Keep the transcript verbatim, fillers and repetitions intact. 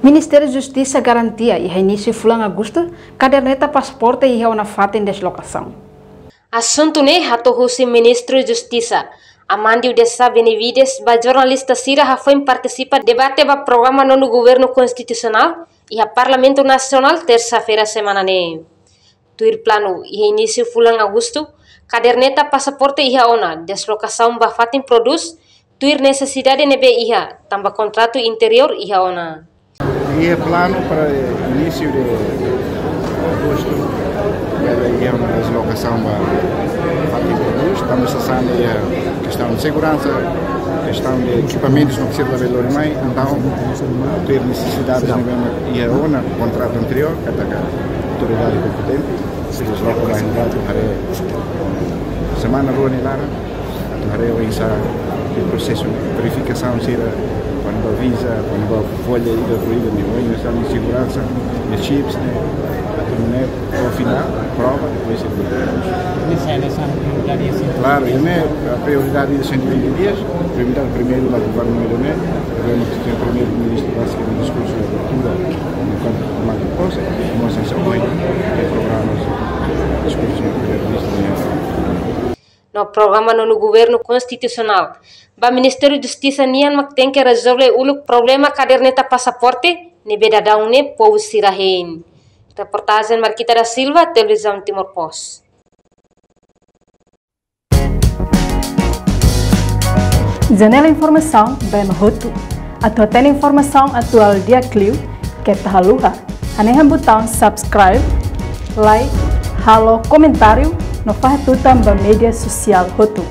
Ministériu Justisa garantia iha inísiu fulan Agostu, kaderneta pasaporte iha ona fatin deslokasaun. Asuntu ne'e hato'o husi Ministru Justisa, Amandio Dessa Benevides, ba jornalista sira hafoin partisipa debate ba programa nonu governu konstitusionál iha Parlamentu Nasionál, tersa-feira semana ne'e. Tuir planu, iha inísiu fulan Agostu, kaderneta pasaporte iha ona, deslokasaun ba fatin prodús, tuir nesesidade ne'ebé iha, tanba kontratu interiór iha ona. Iha planu para inísiu de agostu, iha, iha ona deslokasaun ba fatin prodús, tanba sasán iha kestaun de seguransa, kestaun de ekipamentus no sira labele lori mai, entaun, tuir nesesidade ne'ebé iha ona, kontratu interiór, katak autoridade kompetente, se desloka ba atu haree semana rua nia laran, atu haree oinsá prosesu verifikasaun sira, kuandu ba viza, kuandu ba folha ida ku ida, nia oinsá nia seguransa, nia chips, ne'e, atu nune'e, ao final, aprova, depois se... Klaru, ne'e, a prioridade de cento e vinte dias, prioridade primeiru ba governu ne'e, governu, Señór Primeiru-Ministru, basicamente, diskursu de abertura, enkuantu toma posse, mostra se apoiu de programas, diskursu de Primeiru-Ministru, ne'e. No programa nonu governu konstitusionál, ba Ministériu Justisa nian mak tenke rezolve uluk problema kaderneta pasaporte ne'ebé daudaun ne'e povu sira hein. Reportajen Marquita da Silva, Televizaun Timor Post. Janela informasaun ba ema hotu. Atu hatene informasaun atuál di'ak liu, keta haluha hanehan butaun subscribe, like, halo komentáriu, no fahe tutan ba média sosiál hotu.